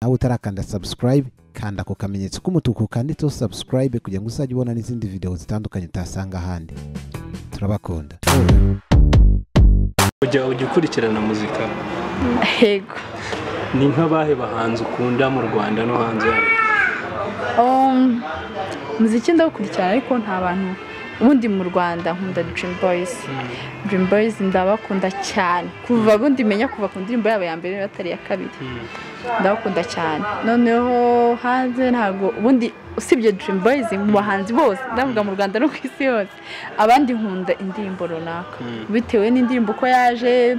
Nawe utarakanda subscribe, kanda ako kamenyetso k'umutuku kanditseho subscribe kugira ngo uzajye ubona n'izindi video zitandukanye utasanga ahandi. Turabakunda. Ujya ukurikirana muzika? Yego. Ni nk'abahe bahanzi ukunda mu Rwanda no hanze yarwo? Muziki ndawukurikirana ariko nta bantu ubundi mu Rwanda nkunda Dream Boys. Dream Boys ndabakunda cyane kuva bundi menya kuva ku ndirimbo yabo ya mbere batari ya kabiri. Ndabakunda cyane. Noneho hanze ntago ubundi usibye Dream Boys mu bahanzi bose ndavuga mu Rwanda no ku isi yose, abandi nkunda indirimbo runaka bitewe n'indirimbo uko yaje,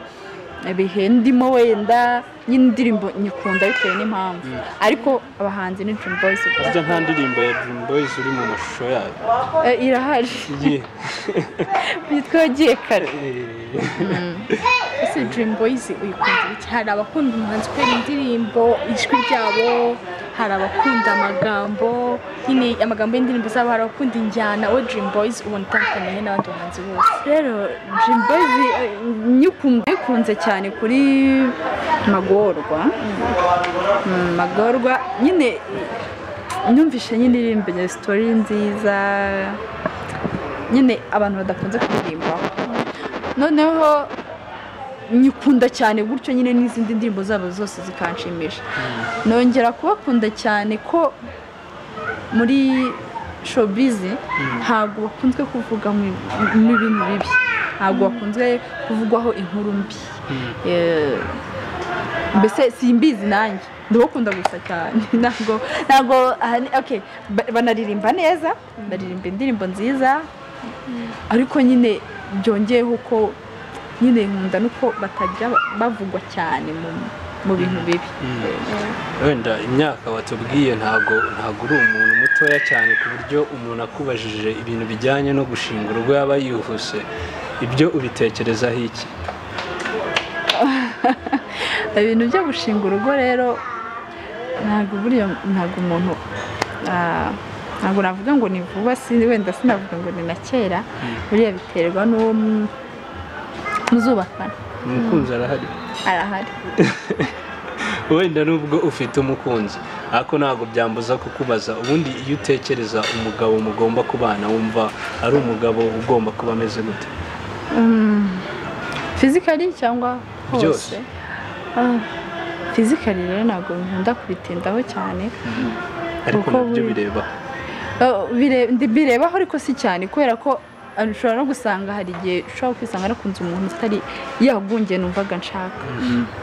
ibihe ndimo, wenda nyine indirimbo nyikunda bitewe n'impamvu, ariko abahanzi ni Dream Boys gusa. Burya nta ndirimbo ya Dream Boys uri mu mashusho yayo? Irahari yitwa Wagiye Kare. Ese Dream Boys uyikunda iki? Hari abakunda umuhanzi kubera indirimbo, ijwi ryabo, hari abakunda amagambo nyine, amagambo y'indirimbo zabo, hari abakunda injyana. Wowe Dream Boys ubona itandukaniye n'abandi bahanzi bose? Rero Dream Boys nyikunze cyane kuri Magorwa. Magorwa nyine nyumvishe nyine iririmba story nziza nyine abantu badakunze kuririmbaho, noneho nyikunda cyane gutyo nyine n'izindi ndirimbo zabo zose zikanshimisha. Nongera kubakunda cyane ko muri showbiz ntabwo bakunzwe kuvuga mu bintu bibi, ntabwo bakunzwe kuvugwaho inkuru mbi. Mbese simbizi nanjye ndabakunda gusa cyane. Ntabwo okay, banaririmba neza, baririmba indirimbo nziza, ariko nyine byongeyeho ko nyine nkunda nuko batajya bavugwa cyane mu bintu bibi. Wenda imyaka watubwiye ntago uri umuntu mutoya cyane ku buryo umuntu akubajije ibintu bijyanye no gushinga urugo yaba yihuse, ibyo ubitekerezaho iki? Ibintu byo gushinga urugo rero ntabwo buriya ntabwo umuntu ntabwo navuga ngo ni vuba, wenda sinavuga ngo ni na kera, buriya biterwa n'uwo muzubakana. Umukunzi arahari? Arahari. Wenda nubwo ufite umukunzi ariko ntabwo byambuza kukubaza, ubundi iyo utekereza umugabo mugomba kubana wumva ari umugabo ugomba kuba ameze gute? Physically cyangwa hose? Physically rero ntabwo nkunda kubitindaho cyane, ariko nabyo birebaho. Birebaho ariko si cyane, kubera ko ushobora no gusanga hari igihe ushobora kwisanga nakunze umuntu utari yagungiye numvaga nshaka,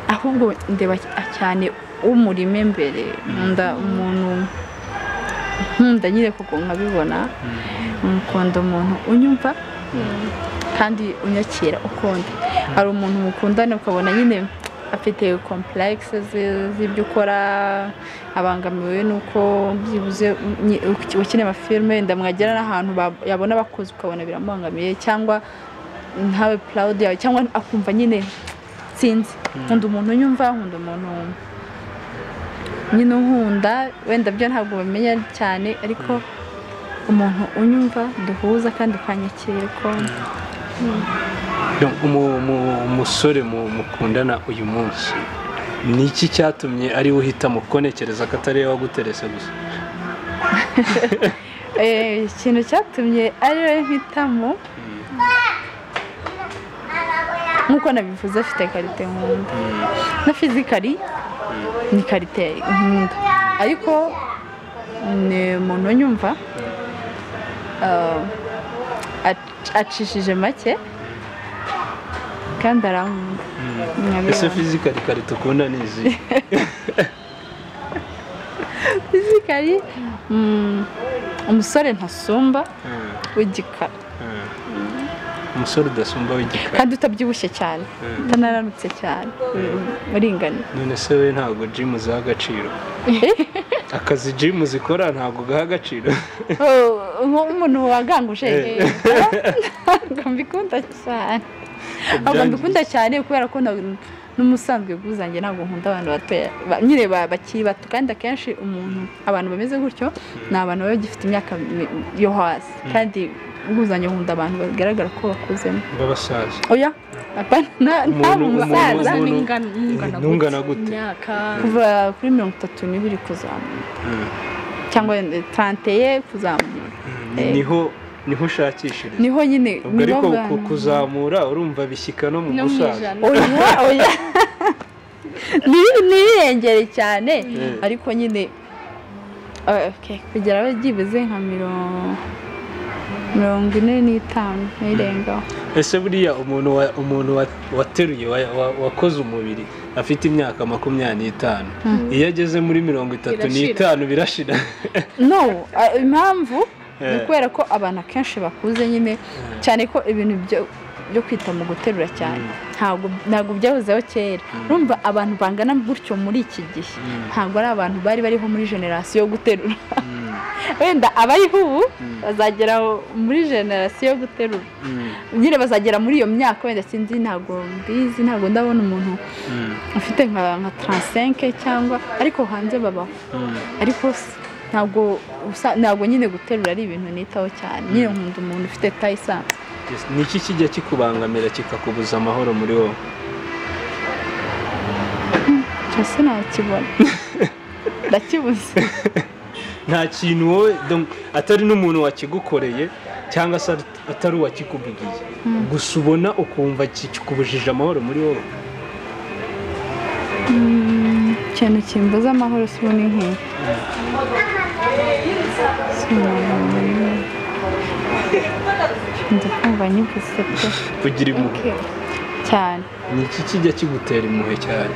ahubwo ndeba cyane umurimo imbere. Nkunda umuntu nkunda nyine kuko nkabibona, nkunda umuntu unyumva kandi unyakira ukundi. Hari umuntu mukundana ukabona nyine afite complexe z'ibyo ukora, abangamiwe nuko byibuze ukina amafilme wenda mwagera n'ahantu yabona abakozi ukabona biramubangamiye, cyangwa ntawe proud yawe, cyangwa akumva nyine sinzi. Nkunda umuntu unyumva, nkunda umuntu nyine unkunda, wenda byo ntabwo bamenya cyane, ariko umuntu unyumva duhuza kandi ukanyakira ukundi. Umusore mukundana uyu munsi ni iki cyatumye ari we uhitamo? Kuko ntekereza ko atari we waguterese gusa. Ikintu cyatumye ari we mpitamo, nk'uko nabivuze, afite karite nkunda na physically ni karite nkunda, ariko ni umuntu unyumva, acishije make kandi arankunda. Ese physically karite ukunda ni izi? Physically umusore ntasumba w'igikara. Umusore udasumba w'igikara kandi utabyibushye cyane, utanaranutse cyane, uringaniye. None se we ntabwo gym ziha agaciro? Akazi gym zikora ntabwo gaha agaciro? Nk'umuntu waganguje ntabwo mbikunda cyane, ntabwo mbikunda cyane kubera ko N'umusanzwe bwuzanjye ntabwo nkunda abantu batoya nyine bakiri bato, kandi akenshi umuntu abantu bameze gutyo ni abantu baba bagifite imyaka yo hasi, kandi bwuzanjye nkunda abantu bagaragara ko bakuzemo b'abasaza. Oya nta musaza ungana gute kuva kuri 32 kuzamura cyangwa 31 kuzamura, niho ushakishiriza, niho nyine. Ariko kuzamura urumva bishyika no mu gusaza. Oya nibirengere cyane, ariko nyine kugera byibuze nka 45 n'irengaho. Ese buriya umuntu wateruye wakoze umubiri afite imyaka 25 iyo ageze muri 35 birashira? No, impamvu ni kubera ko abantu akenshi bakuze nyine, cyane ko ibintu byo kwita mu guterura cyane ntabwo byahozeho kera. Urumva abantu bangana gutyo muri iki gihe ntabwo ari abantu bari bariho muri generasiyo yo guterura. Wenda abariho ubu bazagera muri generasiyo yo guterura nyine, bazagera muri iyo myaka wenda sinzi, ntabwo mbizi, ntabwo ndabona umuntu ufite nka 35 cyangwa, ariko hanze babaho. Ariko ntabwo nyine guterura ari ibintu nitaho cyane, nyine nkunda umuntu ufite taille isanzwe. Ni iki kijya kikubangamira kikakubuza amahoro muri wowe? Cyose nakibona ndakibuze. Nta kintu wowe atari n'umuntu wakigukoreye cyangwa se atari uwakikubwiye, gusa ubona ukumva kikubujije amahoro muri wowe? Ikintu kimbuza amahoro si ubona inkiko ndakumva nyivuze pe. Kugira impuhwe cyane. Ni iki kijya kigutera impuhwe cyane?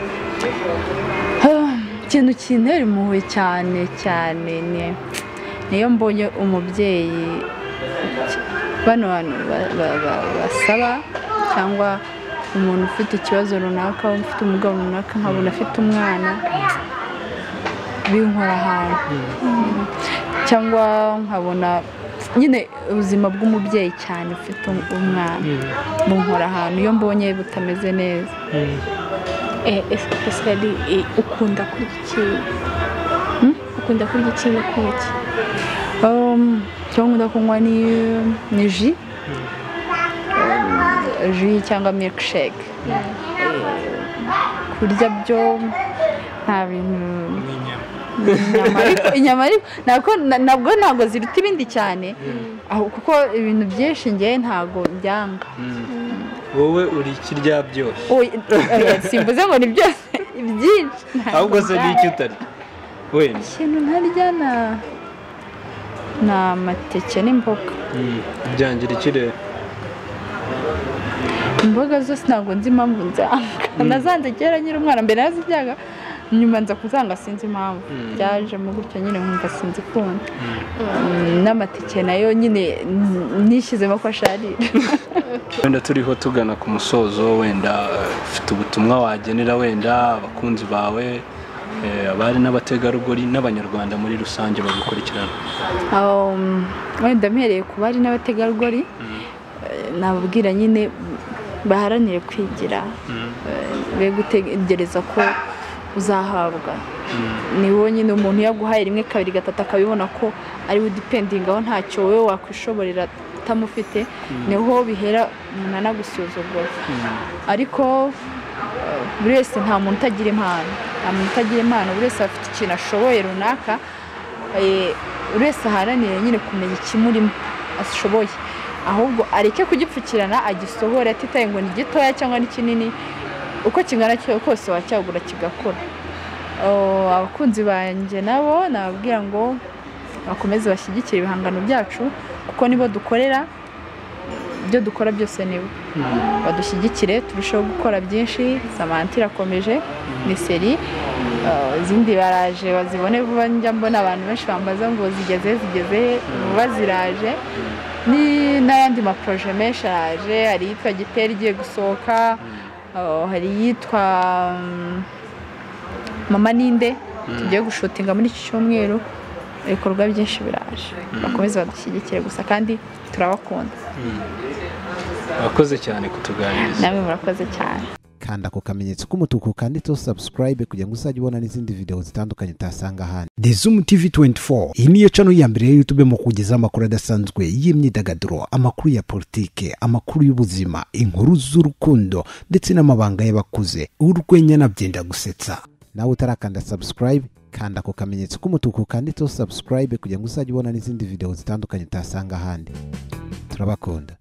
Ikintu kintera impuhwe cyane cyane niyo mbonye umubyeyi bano bantu basaba, cyangwa umuntu ufite ikibazo runaka, ufite umugabo runaka, nkabona afite umwana, binkora ahantu, cyangwa nkabona nyine ubuzima bw'umubyeyi cyane ufite umwana bunkora ahantu iyo mbonye butameze neza. Ese ukunda kurya iki? Ukunda kurya iki no kunywa iki? Icyo nkunda kunywa ni ji cyangwa milkshake. Kurya byo nta bintu, inyama ariko nabwo ntabwo ziruta ibindi cyane, kuko ibintu byinshi ngewe ntabwo byanga. Wowe uri ikirya byose? Simvuze ngo ni byose, byinshi. Ahubwo se ni iki utarya wenda? Ikintu ntarya ni amateke n'imboga. Byangira iki rero? Imboga zose ntabwo nzi impamvu nzanga. Nazanze kera nkiri umwana, mbere naraziryaga, nyuma nza kuzanga sinzi impamvu byajemo gutyo nyine nkumva sinzi ikunda. N'amateke nayo nyine nishyizemo ko asharira. Wenda turiho tugana ku musozo, wenda ufite ubutumwa wagenera wenda abakunzi bawe, abari n'abategarugori n'abanyarwanda muri rusange bagukurikirana? Wenda mpereye ku bari n'abategarugori, nababwira nyine baharanire kwigira, be gutegereza ko uzahabwa. Ni wowe nyine umuntu yaguhaye 1 2 3 akabibona ko ari we dependingaho, ntacyo wowe wakwishoborera utamufite, niho bihera umuntu anagusuzugura. Ariko buri wese nta muntu utagira impano, nta muntu utagira impano, buri wese afite ikintu ashoboye runaka, buri wese aharanire nyine kumenya ikimurimo ashoboye, ahubwo areke kugipfukirana agisohore atitaye ngo ni gitoya cyangwa ni kinini, uko kingana kose wacyagura kigakora. Abakunzi banjye nabo nababwira ngo bakomeze bashyigikire ibihangano byacu, kuko nibo dukorera, ibyo dukora byose nibo badushyigikire, turusheho gukora byinshi. Samantha irakomeje ni seri, izindi baraje bazibone vuba. Njya mbona abantu benshi bambaza ngo zigeze vuba, ziraje. Ni n'ayandi maproje menshi araje, hari iyitwa Gitera igiye gusohoka, hari iyitwa Mama Ninde tugiye gushutinga muri iki cyumweru. Ibikorwa byinshi biraje, bakomeze badushyigikire gusa, kandi turabakunda. Murakoze cyane kutuganiriza. Namwe murakoze cyane. Kanda ku kamenyetso k'umutuku kanditseho subscribe kugira ngo uzajye ubona n'izindi video zitandukanye utasanga ahandi. The Zoom TV 24, iyi niyo channel ya mbere ya YouTube mu kugezaho amakuru adasanzwe y'imyidagaduro, amakuru ya politike, amakuru y'ubuzima, inkuru z'urukundo ndetse n'amabanga y'abakuze, urwenya na byenda gusetsa. Nawe utarakanda subscribe, kanda ku kamenyetso k'umutuku kanditseho subscribe kugira ngo uzajye ubona n'izindi video zitandukanye utasanga ahandi. Turabakunda.